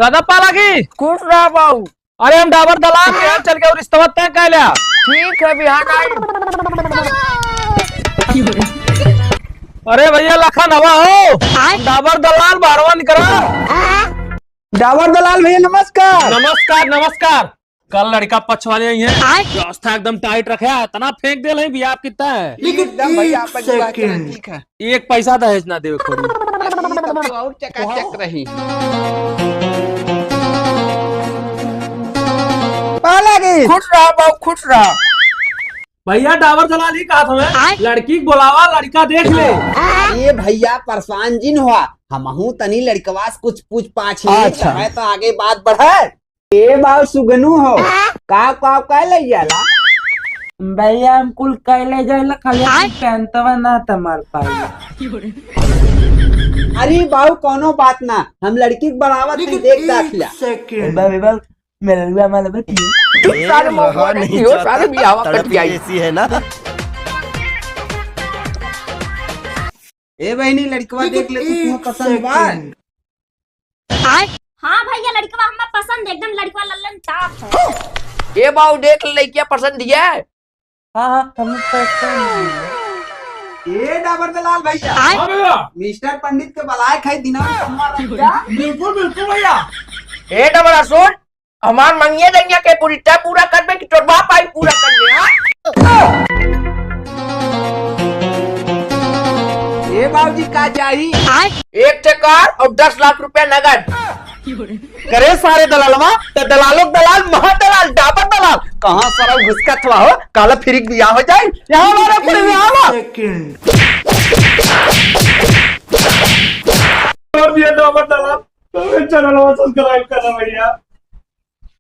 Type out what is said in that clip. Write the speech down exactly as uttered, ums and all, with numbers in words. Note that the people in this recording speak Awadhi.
दादा पालागी। खुश रहा बाऊ। अरे हम डाबर दलाल के यहाँ चल के और रिश्तवा तय कर लिया। ठीक है, बिहान आई। अरे भैया लखन हवा हो, डाबर दलाल बाहरवा निकला। डाबर दलाल भैया नमस्कार। नमस्कार, नमस्कार। कल लड़का पक्ष वाले आई हैं। आय। व्यवस्था एकदम टाइट रखे है, इतना फेंक दे रहे भी आप कितना है? एकदम भैया, आपका जो बात है, ठीक है। एक पैसा दहेज ना देवे कोई। अरे, तब तो और चकाचक रही। पालागी। खुश रहा बाऊ, खुश रहा। भैया डाबर दलाल ही कहा था मैं, आय। लड़की के बुलावा, लड़का देख ले। अरे भैया परेशान जिन हुआ, हमहू तनी लड़कवा से कुछ पूछ पाछ ले, अच्छा। चाहे तो आगे बात बढ़े। ए बाऊ सुगनू हो, काव काव का ले जाला? भैया हम कुल का ले जाला, खाली आय। पैंतवा ना तमार पाई। अरे बाऊ कौनो बात ना, हम लड़की के बढ़ावत ही देख दाखिला। ए बाऊ, ए बाऊ, मेरे लुआ माल बतिए। ए, सारे रहा मोहब्बत नहीं हो, चाहता, सारे बियाह तड़प कर दिया। ऐसी है ना। ए बहनी, लड़कवा देख ले, तू तुम्हें पसंद बा? हाँ भैया, लड़कवा हमें पसंद है, एकदम लड़कवा लल्लन टाप है। ए बाऊ, देख ले, लड़किया पसंद है? हाँ, हाँ, हमें पसंद है। ए डाबर दलाल भैया। हाँ भैया। मिस्टर पंडित के बलाए खाई दिना में सम्मान रख जा। बिल्कुल, बिल्कुल भैया। ए डबरा सुन, हमार मंगिया जंगिया के पूरी तय पूरा करबे कि तोर बाप आई पूरा करबे, हाँ? ए बाबूजी, का चाही? एक ठे कार और दस लाख रुपया नगद। करे सारे दलालवा, त दलालों के दलाल, महादलाल, डाबर दलाल, कहाँ सरऊ घुसकत हुआ हो, काला फिरिक बियाह हो जाए, यहाँ हमारे पूरे में आवा। और भी है डाबर दलाल, तो चैनल सब्सक्राइब करना भैया।